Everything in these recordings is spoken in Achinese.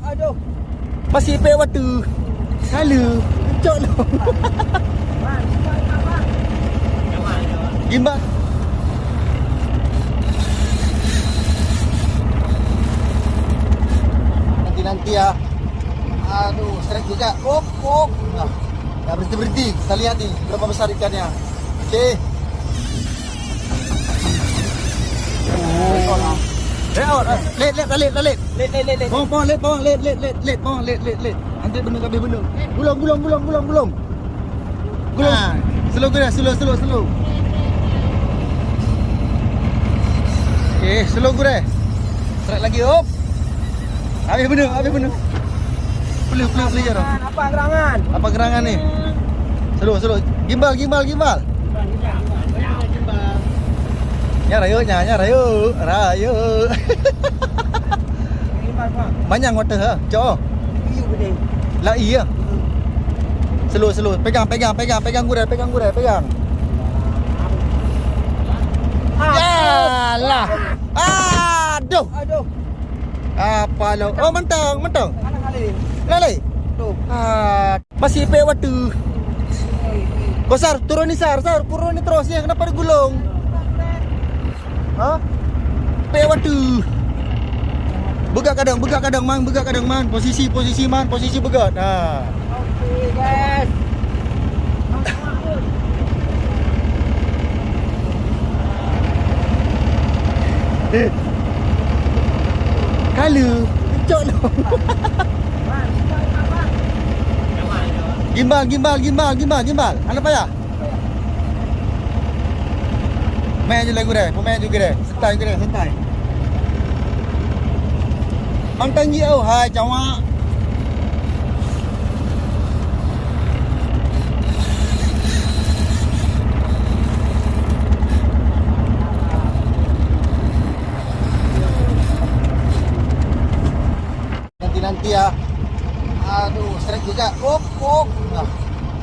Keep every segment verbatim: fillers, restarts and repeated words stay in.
Aduh. Masih pek waktu. Kala. Cok lom. Gimbal. Nanti-nanti ya. Aduh, seret juga. Op, op. Nah, dah berhenti-berhenti. Kita lihat nih, berapa besar ikannya. Oke. Let out, let, let, let, let, let. Let, let, let, let. Pawang, pawang, let, pawang, let, let, let, let, pawang, let, let, let. Nanti beuneueng, habis beuneueng. Gulong, gulong, gulong, gulong, gulong. Gulong. Ha. Slow gurèe, slow, slow, slow. Eh, slow gurèe. Strike lagi, op. Habis beuneueng, habis beuneueng. Peuleuh, peuleuh, peuleuh jaroe. Apa gerangan? Apa gerangan ni? Slow, slow. Gimbal, gimbal, gimbal. Nyan rayeuk, nyan, nyan rayeuk. Rayeuk. Manyang watèe, ha? Cok. Lah iya. Slow, slow. Pegang, pegang, pegang, pegang gurèe, pegang gurèe, pegang. Yalah. Aduh. Aduh. Apa lo? Oh, mantong, mantong. Mana kali? Lali. Tu. Ah, masih pek waktu. Kosar, turun ni, Sar, Sar, turun ni terus ya. Kenapa digulung? Ha? Pek waktu. Beugöt kadang, beugöt kadang, Man, beugöt kadang, Man. Posisi, posisi, Man, posisi beugöt. Ha. Oke, guys. Eh. Kala. Cok lom. Gimbal, gimbal, gimbal, gimbal, gimbal. Hana payah. Mè ju lagu deh, peumain ju deh. Santai ju deh, santai. Mantong ji, oh, hai, cawak. Nanti-nanti ya. Aduh, seret juga. Op, op. Nah,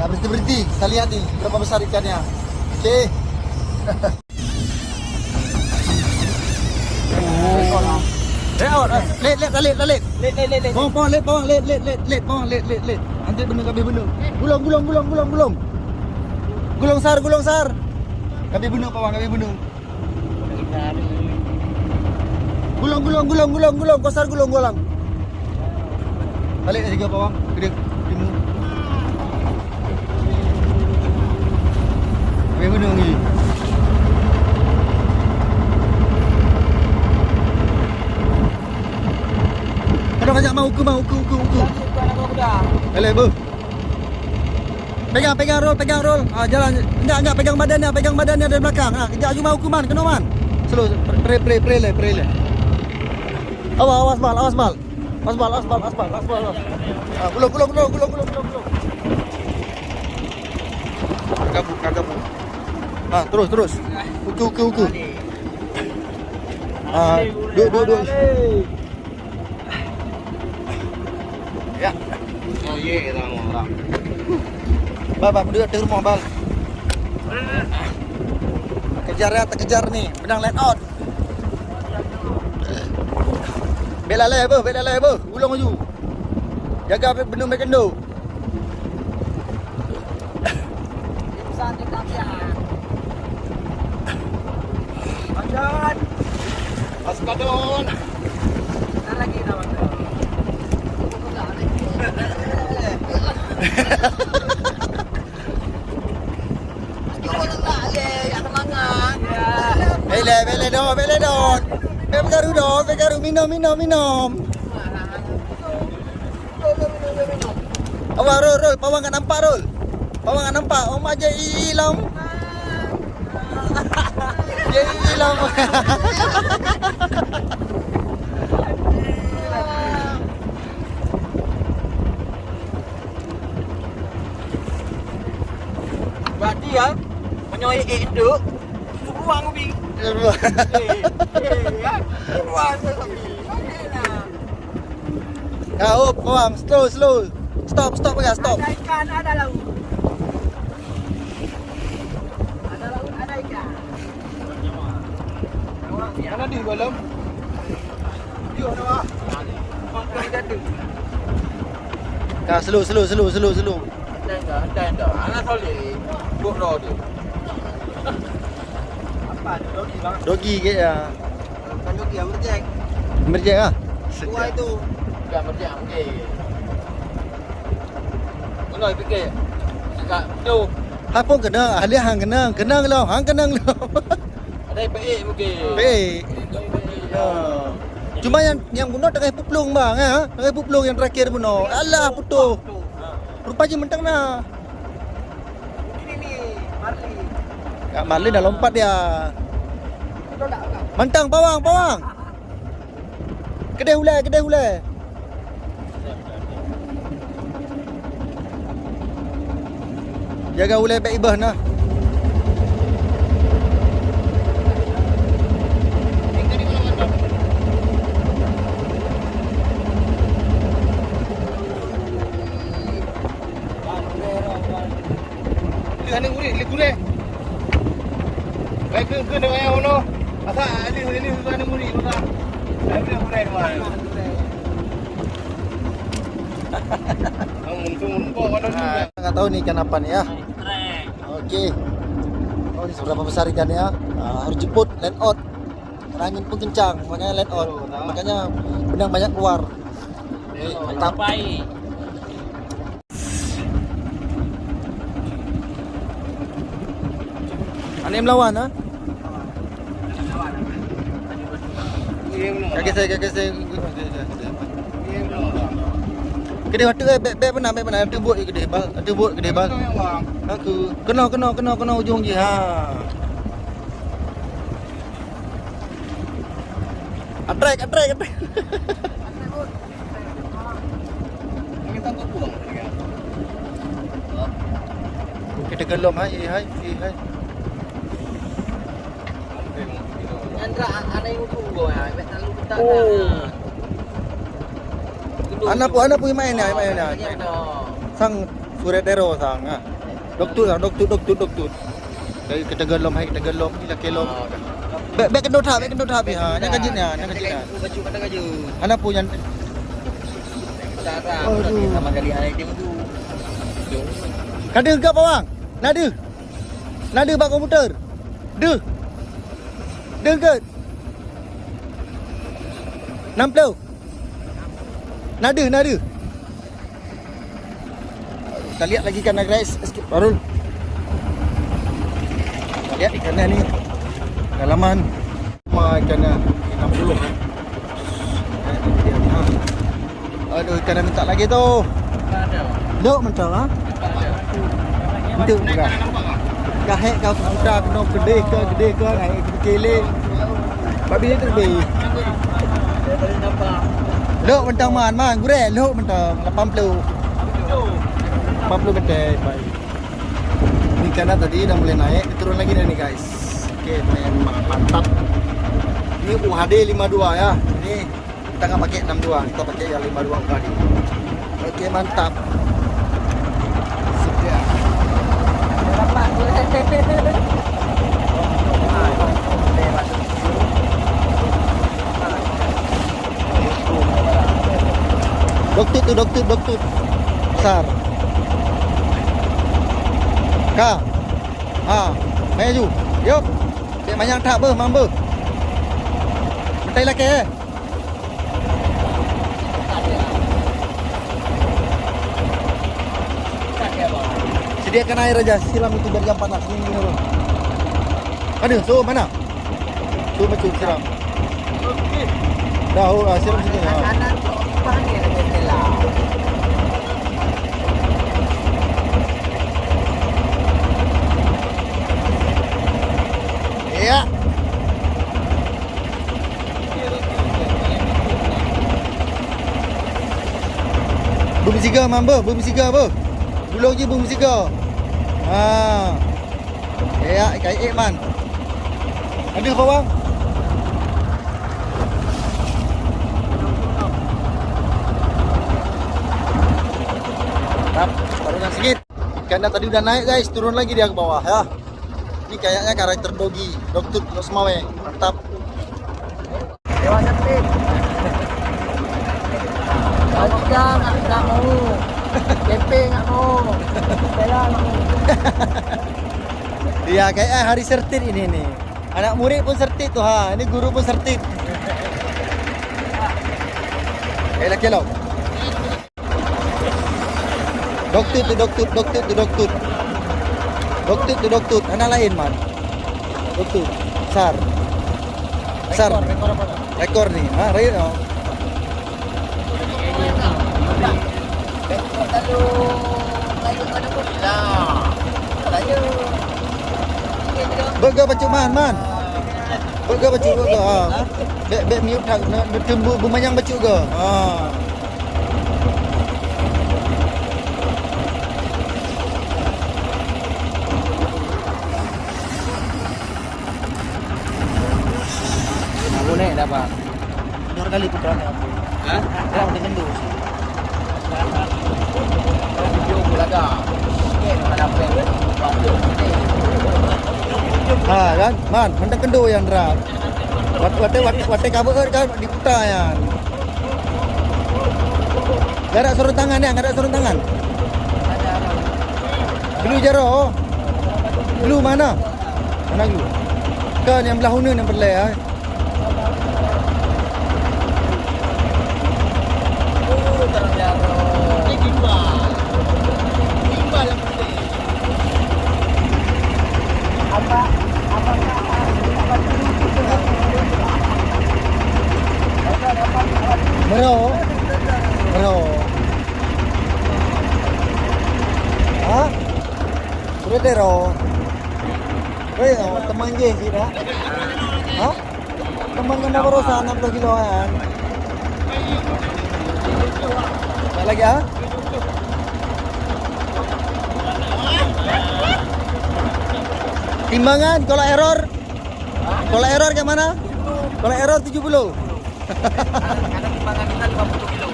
dah berhenti-berhenti. Kita lihat nih, berapa besar ikannya. Oke. Let out, let, let, let, let. Let, let, let, let. Pawang, pawang, let, pawang, let, let, let, let, pawang, let, let, let. Nanti beuneueng, habis beuneueng. Gulong, gulong, gulong, gulong, gulong. Gulong, Sar, gulong, Sar. Habis beuneueng, pawang, habis beuneueng. Gulong, gulong, gulong, gulong, gulong, Kosar gulong, gulong. Balik lagi ke bawah, gede, timu. Habis beuneueng ni. Kadang ajak mau uku, mau uku, uku, uku. Eleh, beuh. Pegang, pegang, Rul, pegang, Rul. Ah, jalan. Enggak, enggak, pegang badannya, pegang badannya dari belakang. Ah, kejap aju mau hukuman, kena man. Slow, pre, pre, pre, pre le, pre le. Awas, awas, Bal, awas, Bal. Awas, Bal, awas, Bal, awas, Bal, awas, Bal. Ah, gulung, gulung, gulung. Kagak bu, kagak bu. Ah, terus, terus. Uku, uku, uku. Ah, duduk, duduk, duduk. Ya. Oh, ye, orang, orang. Bal, Bal, meuduek ateueh rumoh, Bal. Kejar ya, terkejar ni. Benang let out. Bèk lalai, beuh, bèk lalai, beuh. Ulông laju. Jaga beuneueng bèk keundo. Pingsan di tapian. Makan. Askadon. Ada lagi nama tu. Bèk lé, bèk lé, Don, bèk lé, Don. Bèk peukaru, Don, peukaru. Minum, minum, minum. Awak, Rul, Rul, pawang nggak nampak, Rul. Pawang nggak nampak. Oma jai i lom. Jai i lom. Berarti ya, meunyoe ék-ék enteuk, buruang ubé. Buruang. Eh, eh, ya. Buruang ubé. Mana nak? Ya, oh, paham. Slow, slow. Stop, stop, ya, stop. Ada ikan, ada laut. Ada laut, ada ikan. Mana di dalam? Yuk, ada. Ka, slow, slow, slow, slow, slow. Entah, entah, entah, entah. Anak soleh. Bok roh tu. Apa tu? Dogi, bang? Dogi ke ya? Bukan dogi, merjek. Merjek ah? Tua itu. Bukan merjek, okey. Kena fikir. Agak tu. Hai pun kena, ahli hang kena, kena lom, hang kena lom. Ada baik mungkin. Baik. Ha. Cuma yang, yang bunoe tengah peuplong bang, ya. Tengah peuplong yang terakhir bunoe. Alah, putus. Rupa je mentang na. Ini ni, Marley. Kak Marley dah lompat dia. Betul tak, Kak? Mantang, pawang, pawang. Keudeh ulèe, keudeh ulèe. Jaga ulèe bèk ibeuh na. Lheuh aneuk murit, lheuh gurèe. Baik keu, keu dengan yang unoe. Asal lheuh, lheuh keu aneuk murit, maka. Baik keu gurèe, teman. Untung, untung, kalau Ah, nggak tahu ni ikan apa ni ya. Oke. Oh, ini seberapa besar ikannya? Ah, harus jemput, land out. Karena angin pun kencang, makanya land out. Makanya benang banyak keluar. Eh, mantap. Baik. Aneuk melawan, ha? Ka geser, ka geser. Keudeh waktu, eh, bèk, bèk beuna, bèk beuna. Ateueh buet keudeh bal, ateueh buet keudeh bal. Aku keunoe, keunoe, keunoe, keunoe ujong jih, ha. Atrek, atrek, atrek. Kita gelom hai, eh, hai, eh, hai. Andra, ada yang udah gua ya, bet lalu kita. Oh. Anak pu, anak pu main ya, main ya. Sang surat dero sang ah. Doktor sang, doktor, doktor, doktor. Dari ketegal lom, hai ketegal lom, ni laki lom. Bek, bek kendor that, bek kendor that, ha, nyang kajut nya, nyang kajut nya. Baju kata kajut. Hana pun nyang Aduh. Sama kali hai dia tu. Ka deuh ke bawang? Na deuh. Na deuh bak komputer. Deuh. Deuh ke? Enam puluh. Na deuh, na deuh. Kita lihat lagi ikan, guys. Skip, Barul. Kita lihat ikannya nih. Dalaman. Wah, ikannya enam puluh, eh. Aduh, ikannya minta lagi tu. Lok mentang, ha? Itu bukan. Kahek kau sejuta kena gedeh ke, gedeh ke, naik ke kele. Babi tu lebih. Lok mentang man, man, gurek, lok mentang lapan puluh. Lapan puluh gede, baik. Ni karena tadi dah mulai naik, dia turun lagi dah ni, guys. Okey, main ma-, mantap. Ni U H D lima dua ya. Ni kita nggak pakai enam dua, kita pakai yang lima dua tadi. Okey, mantap. Sip ya. Doktor tu, doktor, doktor. Besar. Ka. Ha, maju. Yup. Cek manyang tak beuh, mam beuh. Betai lakèe, eh. Sediakan air aja, siram itu biar jangan panas. Ini, ini, ini. Aduh, so mana? So macam siram. Dah, oh, ah, siram situ. Ha. Ya. Beusiga man beuh, beusiga beuh. Gulong jih beusiga. Ha. Ya, ikai ék man. Ada bawang. Tap, baru nak sikit. Karena tadi udah naik, guys, turun lagi dia ke bawah ya. Ini kayaknya karakter dogi, dokter Lok Semawe. Mantap. Dewa Sakti. Atika nggak, nggak mau. Tempe nggak mau. Bella nggak mau. Iya, kayak hari sertit ini nih. Anak murid pun sertit tuh, ha. Ini guru pun sertit. Eh, laki lo. Doktot tu, doktot, doktot tu, doktot. Doktot tu, doktot. Anak lain, man. Doktot. Sar. Sar. Rekor, rekor apa? Rekor ni. Ha, raya. Beuga bacut man, man. Beuga bacut, beuga. Ha. Bek, bek miut that, na, na teumbu bumanyang bacut ga. Ha. Aku naik dah, Pak. Dua kali putra ni aku. Hah? Orang dengan dos. Ha kan, man, mantap kendo yang rap. Wat-, watèe, watèe, watèe ka beuet kan, diputa nyan. Garak sarong tangan ya, garak sarong tangan. Glue jaroe. Glue mana? Mana glue? Kan yang belah uneun yang peureulèe, eh. Bro, bro. Ha? Udah deh, bro. Weh, oh, teman je sih dah. Ha? Teman kena barosa enam puluh kilo kan. Ada lagi, ha? Timbangan kalau error. Kalau error kayak mana? Kalau error tujuh puluh. Karena timbangan kita lima puluh kilo.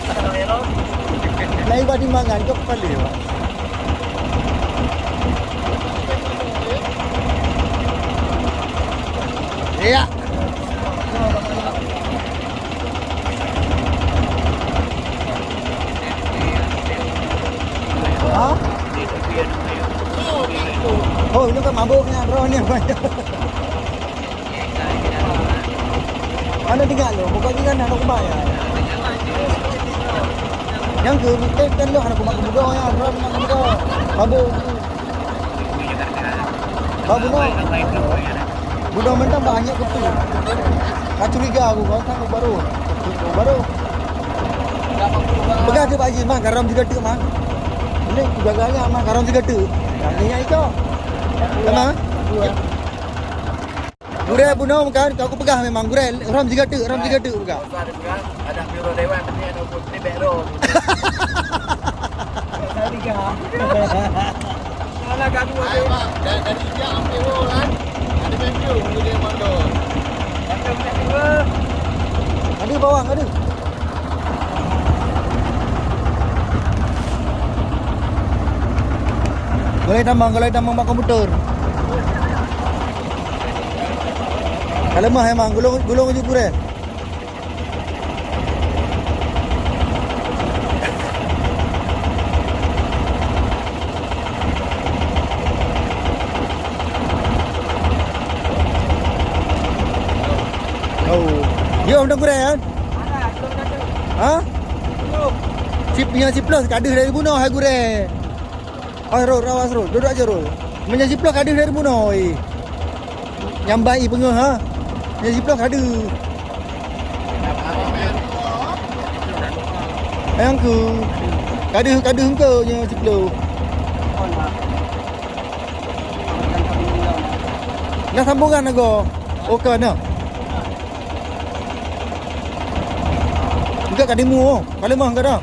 Kalau error. Lain buat timbangan, kau kepala, Pak. Iya. Ha? Oh, ini kan mabuk ni, roh ni. Mana tinggal lo? Bukan tinggal nak aku bayar. Yang ke, kan lo anak aku mak muda ya, roh mak muda. Mabuk. Ba bunoe. Bunoe mantong ba anyek kutu. Ka curiga aku, kau kan baru. Baru. Peugah tu Pak Haji, mah garam tiga tek mah. Ini jaga-jaga mah garam tiga tek. Nah, ini ya itu. Sama? Gurèe bunoe kan, kau aku peugah memang gurèe, ram tiga tek, ram tiga tek peugah. Ada biro dewan, tapi ada putih bek roh. Saya tiga. Salah gaduh aja. Dari, dari jam dua kan. Ada baju, dia mandor. Ada bawang, ada. Golai tamong, golai tamong bak komputer. Ka leumah emang, gulong, gulong uju gurèe. Oh. Yo, udah gurèe kan? Ha? Sip, nyang siploh ka deuh dari bunoe hai gurèe. Hai Rul, rawas Rul, duduk aja Rul. Meunyoe siploh ka deuh dari bunoe. Nyambai peungeuh ha. Nyang siploh ka deuh. Nyang ku. Ka deuh, ka deuh engko nyang siploh. Nah sambungan ago. Oke nah. Engka ka dimu, oh. Ka leumah engka dah.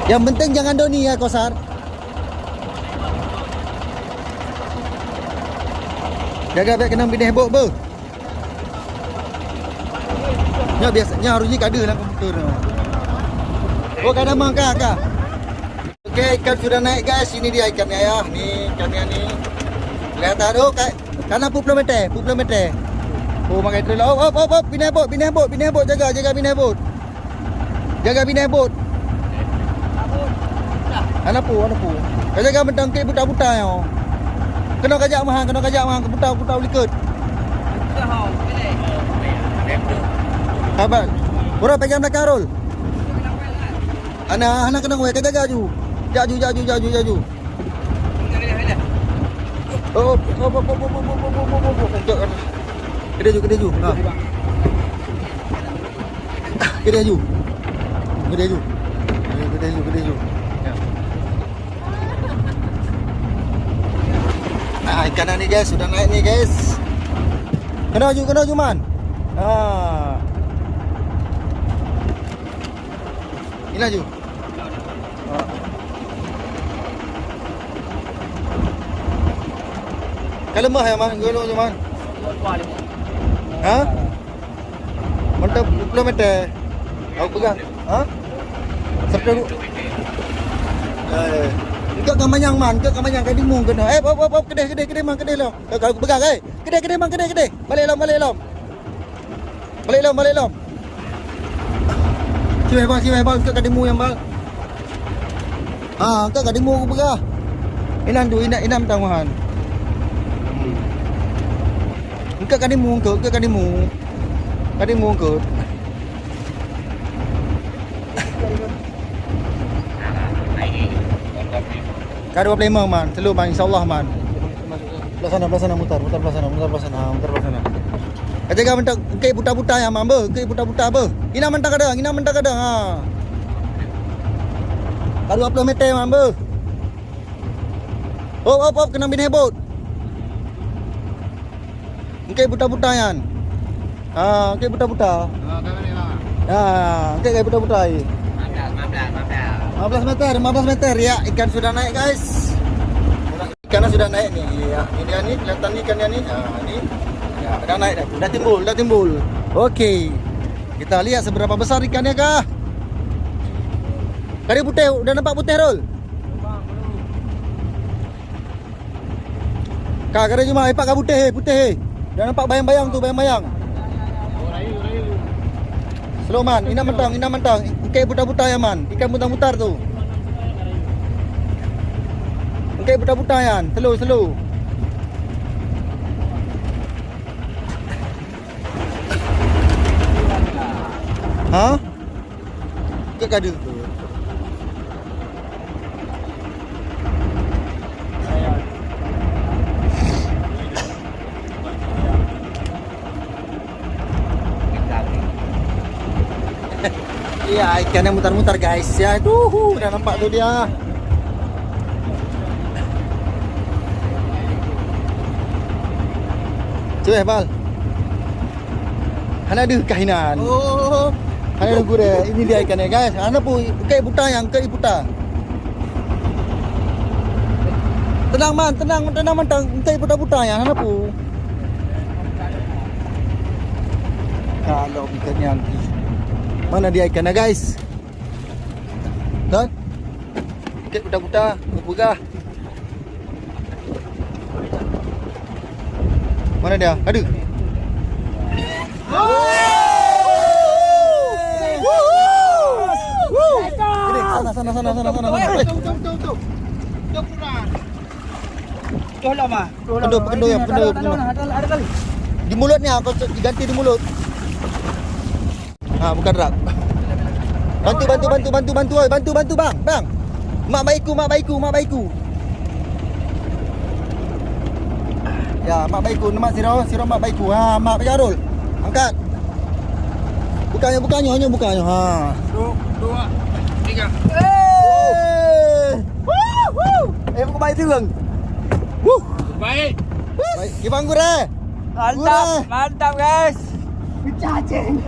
Yang penting jangan doni ya, Kosar. Jaga bèk keunong binéh bok beuh. Nyoe biasa, nyoe harus jih ka deuh lam komputer nyoe. Oh, ka damang ka, ka. Oke, ikan sudah naik, guys. Ini dia ikannya ya. Nih ikannya nih. Kelihatan tu, kat, kanan puluh meter, puluh meter. Oh, makai trailer. Op, op, op, op, pinai bot, pinai bot, pinai bot, jaga, jaga pinai bot. Jaga pinai bot. Hana pu, hana pu. Ka jaga mantong kek buta-buta nyoe. Kena kajak mahan, kena kajak mahan, buta-buta ulikot. Sabar. Urang pegang belakang, Rul. Hana, hana kena weh, ka jaga ju. Jak ju, jak ju, jak ju, jak ju. Oh, oh, oh. Keudeh ju, keudeh ju. Nah. Keudeh ju. Keudeh ju. Keudeh ju, keudeh ju. Ya. Nah, ikan ni, guys, sudah naik ni, guys. Kena ju, kena ju, man. Ah. Inilah ju. Ka leumah ya, man? Geulong je, man? Ha? Mantap, dua puluh meter. Aku pegang. Ha? Seratus. Eh, enggak ka manyang, man. Enggak ka manyang, ka dimung kena. Eh, op, op, op, keudeh, keudeh, keudeh, man, keudeh lom. Ka, ka aku pegang, eh. Keudeh, keudeh, man, keudeh, keudeh. Balik lom, balik lom. Balik lom, balik lom. Siweh bang, siweh bang, engkau ka dimu nyang bang. Ha, engkau ka dimu aku peugah. Inan tu, inan, inan tangguhan. Engkau ka dimu, engkau, engkau ka dimu. Ka dimu engkau. Ka dua puluh lima, man. Selalu, man. InsyaAllah, man. Belah sana, belah sana, mutar, mutar belah sana, mutar belah sana, ha, mutar belah sana. Ka jaga mantong, engkai buta-buta ya, man, beuh, engkai buta-buta, beuh. Ina mantong kadang, ina mantong kadang, ha. Ka dua puluh meter, man, beuh. Op, op, op, kena bineh bot. Engkai buta-buta nyan. Ha, engkai buta-buta. Ha, engkai buta-buta, eh. Lima belas meter, lima belas meter. Ya, ikan sudah naik, guys. Ikannya sudah naik nih. Ya, ini dia nih, kelihatan nih ikannya nih. Ha, ini. Ya, dah naik dah. Dah timbul, dah timbul. Oke. Kita lihat seberapa besar ikannya kah. Tadi putih, udah nampak putih, Rul? Ka, ka ada cuma, eh, Pak, ka putih, eh, putih, eh. Dah nampak bayang-bayang tu, bayang-bayang. Slow, man, inan mantong, inan mantong. Ikan buta-buta ya, man. Ikan mutar-mutar tu. Ikan buta-buta yan, slow, slow. Ha? Ke kadu. Iya, ikannya mutar-mutar, guys, ya. Tuh, udah nampak tuh dia. Cuba, Bal. Hana deuh kah inan. Oh. Hana deuh gurèe. Ini dia ikannya, guys. Hana pu, ikan buta yang ke buta. Tenang, man, tenang, tenang, man, tang, ikan buta-buta yang hana pu. Kalau ikannya nanti. Mana dia ikannya, guys? Kan? Ikan buta-buta, peugah. Mana dia? Ada. Ini, sana, sana, sana, sana, sana, sana. Eh. Betul, betul, betul, betul. Betul, Quran. Betul lah, mah. Betul lah, Mah. Pekendu, pekendu, ya, ada, pekendu, ada, pekendu. Ada, ada kali. Di mulut ni, aku diganti di mulut. Ha, bukan rak. Bantu, bantu, bantu, bantu, bantu, oi, bantu, bantu, bang, bang. Mak baiku, mak baiku, mak baiku. Ya, mak baiku, mak siro, siro mak baiku. Ha, mak pegang Rul. Angkat. Bukannya, bukannya, hanya bukannya. Ha. Satu, dua, tiga. Eh. Wuh, wuh. Eh, bukan baik tu, bang. Wuh. Baik. Baik, gimana, Gurèe? Mantap, Gurèe. Mantap, guys. Pecah, ceng.